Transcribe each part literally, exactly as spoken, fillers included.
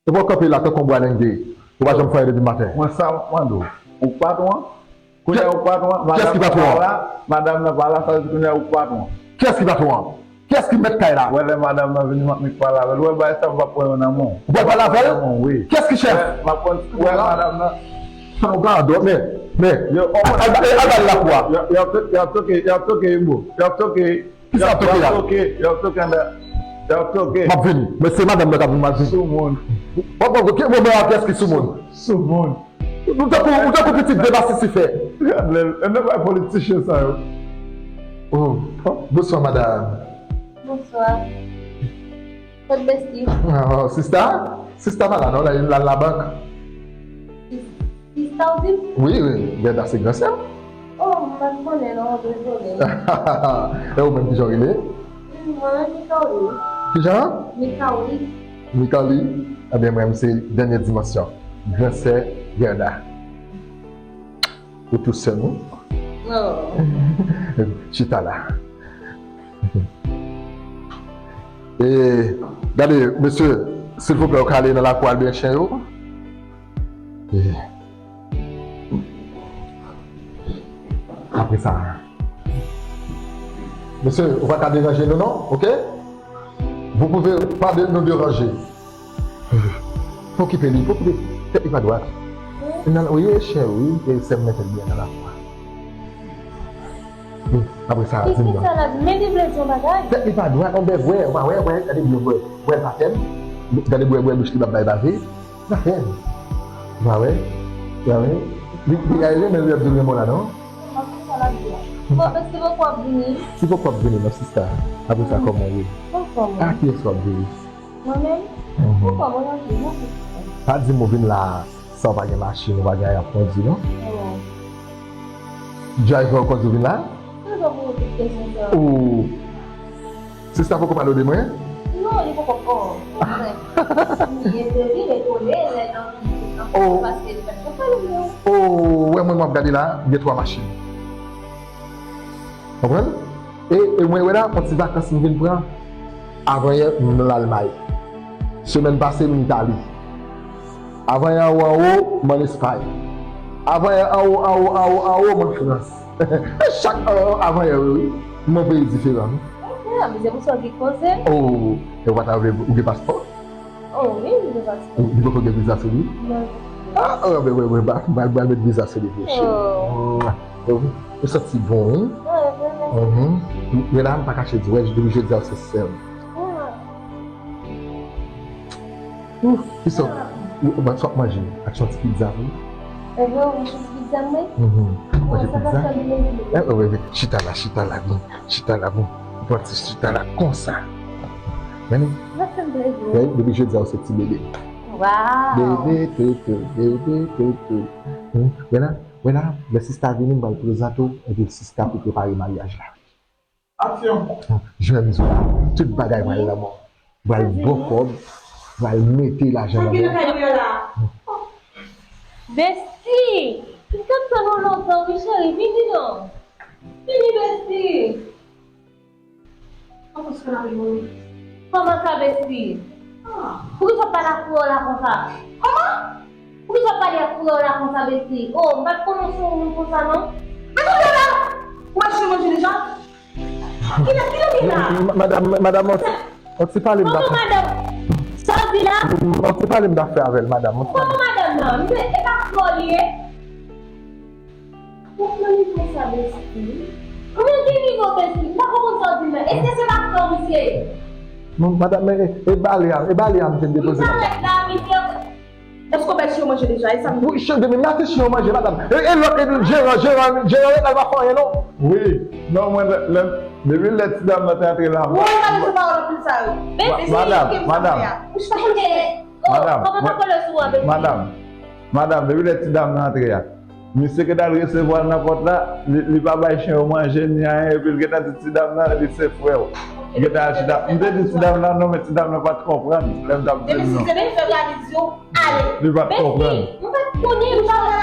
Ou pral kanpe la tankou yon bwa lenge. Ou pa janm fè anyen depi maten. Mwen sa m ap mande w. Ou k patwon an? Kounye a ou k patwon an? Kiyès ki patwon an? Madanm nan pa la, madanm nan pa la, sa vle di kounye a ou k patwon an. Kiyès ki patwon an? Kiyès ki mèt kay la? Wè lè madanm nan vini, m ap nik pale avè l. Wè bagay sa m p ap pran yo nan men w. Ou pral pale avè l? Nan men w, wi. Kiyès ki chèf? Wè, m ap pran, wè madanm nan. Sa w ka dòt, men, men. Yo, al, al, al, al ba l lakou a. Y ap, y ap toke, y ap toke, bro. Y ap toke. Kisa y ap toke la? Y ap toke, y ap toke anndan. Y ap toke. M ap vini. Men se madanm nan k ap vin, m ap vini. Soumoun. W ap wè ki moman a kiyès ki soumoun. Soumoun. Ou tankou, ou tankou pitit deba sisifè. Gad lè, lè bay politichyen sa yo. Oh, bonswa madanm. Bonswa. Kot besti? Ah, sista? Sista pa la non, la, la, labank. Sista ou di m? Wi, wi, Gerda se gran sè m. Oh, m pa t konnen non, dezole. E ou menm kijan w rele? Mwen, Mikaoli. Kijan? Mikaoli. Mikaoli? Ebyen, mwen, se dènye dimansyon. Gran sè Gerda. Ou tou sè m, wi. Oh. Chita la. E, gade, mesye, silvouplè, ou ka ale nan lakou al byen chen yo. E, apre sa, mesye, ou pa ka deranje nou, non, ok? Vous pouvez pas de, nous déranger. Pa okipe li, pa okipe. Tèt li pa dwat. Nan, wi, e chen, wi, e sè m mete l byen nan lafwa. Wi, apre sa, di m non. Kisa l ap, men li vle di yon bagay. Tèt li pa dwat, on bèv, wè, ou pa wè, wè, gade byen, wè, wè, l pa fèb. Gade bwè, bwè, bouch li p ap bay bave. L pa fèb. Ou pa wè, ou pa wè. Li, li, li, men li ap di l renmen w la, non? Bon, men si poko ap vini. Si poko ap vini, non, sista. Apre sa, kòman w ye? Anfòm. A kiyès w ap vini? Mwen menm? Mhm. Anfòm, mwen anfòm, mwen anfòm. Pa di m ou vin la san w pa gen machin, ou pa gen anyen ap kondui, non? Non. Driver ou kondui vin la? Kisa w pou tout kesyon sa? Ou, sista poko pale w de mwen? Non, li poko, oh, mwen. Li entèvi, li etone, lè nan, nan, oh, paske li pa t konn pale m, non. Oh, wè mwen, m ap gade la, gen twa machin. Konprann? E, e mwen wè la, yon ti vakans m vin pran. Avanyè, m nan Lalmay. Semèn pase, m Itali. Avanyè anwo, anwo, m ann Espay. Avanyè anwo, anwo, anwo, anwo, m ann Frans. E chak anwo, avanyè, wi, wi. M yon peyi diferan, wi. Ok, a, men se pou sa w vin koze. Oh, e w pa ta vle, ou gen paspò? Oh, wi, m gen paspò. Ou, li poko gen viza sou li? Non. Ah, oh, ben, ben, ben, ba, ba, ba, met viza sou li, mesye. Oh. Oh, ou santi bon, wi? Oh, vreman. Mhm. Men la, m pa kache di, wè, depi jodi a, ou se sè m. Ah. Ou, kisa, ou, ou, sa w ap manje? Ak yon ti pizza, wi. Ebyen, ou manje ti pizza, mwen? Mhm. Manje pizza? Eh, wi, wi, wi. Chita la, chita la, bon. Chita la, bon. Pran ti chita la konsa. Men, men, depi jodi a, ou se ti bebe. Wow. Bebe toutou, bebe toutou. Hmm, wè la, wè la, lè sista vini, m pral prezante w, epi sista pou prepare maryaj la. Aksyon. Jwè mizik la, tout bagay pral nan men w. Pral ba w kòb, pral mete lajan nan men w. Besti, m t ap tann ou lontan wi cheri, vini non. Vini besti. Kòman sa, besti? Poukisa w pale ak frè w la konsa? Kòman? Poukisa w pale ak frè w la konsa, besti? Oh, m pa t konnen w se yon moun konsa non. Men kote w la? Ou al chèche manje deja? Kilè, kilè w ye la? Madanm, madanm, on ti pale m t ap fè. Madanm, sa w di la? On ti pale m t ap fè avè l, madanm. Kòman madanm nan? Misye, e pa frè w li ye? Ou pran nivo sa, besti? Kòman gen nivo, besti? M pa konprann sa w di m nan. Èske se pa frè w misye ye? Non, madanm, men e, e bale a, e bale a m te depoze, madanm. Misye arèt la, misye. Èske w bay chen yo manje deja? E sa m di. Wi, chen, depi maten chen yo manje, madanm. E, e lòt, e jeran, jeran, jeran ret la, li pa fè anyen, non. Wi, non, mwen, lè, lè, depi lè ti dam nan te antre la. Woy, pa bezwen pawòl anpil sa yo. Besti, madanm, madanm. Ou pa konn gen, oh, madanm, kòman pa kole sou an, besti? Madanm, madanm, depi lè ti dam nan antre a. Misye gentan al resevwa l nan pòt la, li, li pa bay chen yo manje ni anyen, epi l gentan di ti dam nan, li se frè w. Li gentan al chita. M te di ti dam nan non, men ti dam nan pa t konprann lè m t ap di l non. Depi si se byen fè pa li di w, ale. Li pa t konprann. Besti, m pa t konnen, m pa wè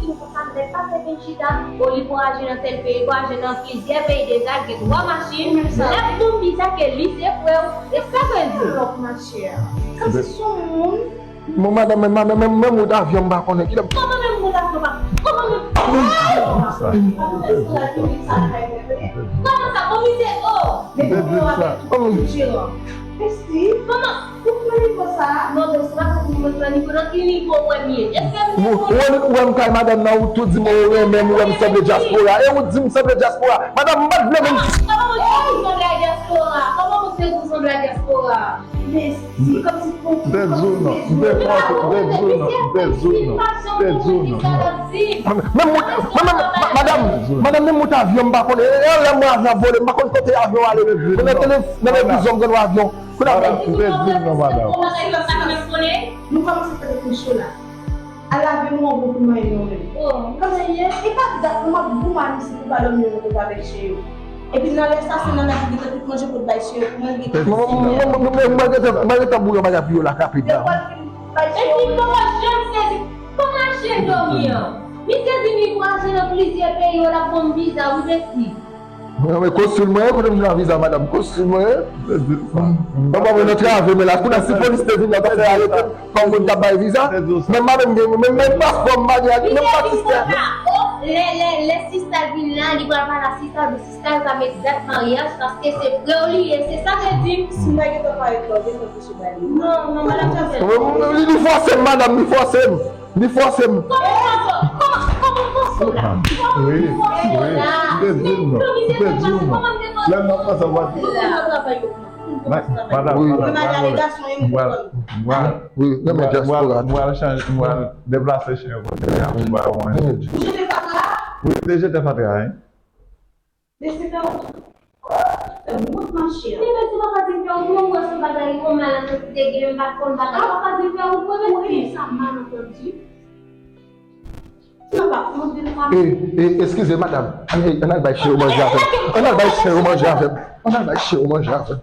di m konsa, nèg pa fè vin chita, o li voyaje nan tèl peyi, voyaje nan plizyè peyi deja, gen twa machin, l ap bon viza ke li se frè w, e sa vle di. Lòk machè. Kòmsi se yon moun. Bon, madanm, men, men, men, men wout avyon m pa konnen. Kòman menm wout avyon pa? Kòman menm? Kòman sa? Bon, misye, o! Mesye, kòman? Ou pran nivo sa? Non, non, se pa pou mwen pran nivo, nan ki nivo w wè m ye? Èske m Ou, ou wè m kay madanm nan, ou tou di m ou renmen m, ou wè m sanble dyaspora. E ou di m sanble dyaspora. Madanm, m pa t vle menm. Kòman mwen sanble dyaspora? Kòman mwen sanble dyaspora? Mesi, kòmsi pou. M te di w non, m te fò, m te di w non, m te di w non, m te di w non. Menm wout, menm, menm, ma- madanm, madanm, menm wout avyon m pa konnen. E, e, lè m wè avyon ap vole, m pa konn kote avyon ale. Men nan tele, nan televizyon, m konn wè avyon. Kounye a, madanm, m te di w non, madanm. Nou kòmanse fè de koucho la. Al lave nou yon bon pou manyen nou menm. Kòmsi, e pa dat nou m ap goumen isi pou pa dòmi yon kote avèk chen yo. Epi nan lè sa, se nan nèg ki gentan tout manje pou bay chen yo, pou mwen gentan. Mwen, mwen, mwen, mwen, mwen gentan, mwen gentan boule yon bagay pou yo la rapid la. Epi kòman chen sezi, kòman chen dòmi an? Misye di li voyaje nan plizyè peyi, yo l ap ban m viza, wi, mesi. Mwen, mwen, konstil mwen, kote m jwenn viza, madanm, konstil mwen. Papa mwen nan trave, men la, kounye a, si polis te vin la, ta fè arete m kòm moun k ap bay viza. Men m pa menm gen, menm, menm paspò m pa gen, menm pa sistè. Lè, lè, lè sista vin la, li pral pale a sista, sista yo ka met dat maryaj, paske se frè w li ye, se sa ke di m. Si m pa gentan parèt la, w gentan touche ba li. Non, non, madanm Janvier. Li, li fòse m, madanm, li fòse m. Li fòse m. Kòman w fòse w la? Kòman, kòman w fòse w la? Wi, wi, m te di l non, m te di l non. Lè m nan pran sa, w ap di. Madanm, madanm, pa pale. M pral, m pral, m pral, m pral chanje, m pral deplase chen yo kote a, m ba yo manje. Ou jete fatra? Wi, m te jete fatra, wi. Mesye, fè wout. Fè wout, machè. Li menm, se papa di m fè wout, mwen, mwen, se bagay yon mal an kantite gen, m pa t konn bagay. Papa di m fè wout, mwen, mesi. Ou renmen sa mal antandi? Sa va, mwen vin pa. E, e, eskize, madanm. Ann, ann al bay chen yo manje avè m. Ann al bay chen yo manje avè m. Ann al bay chen yo manje avè m.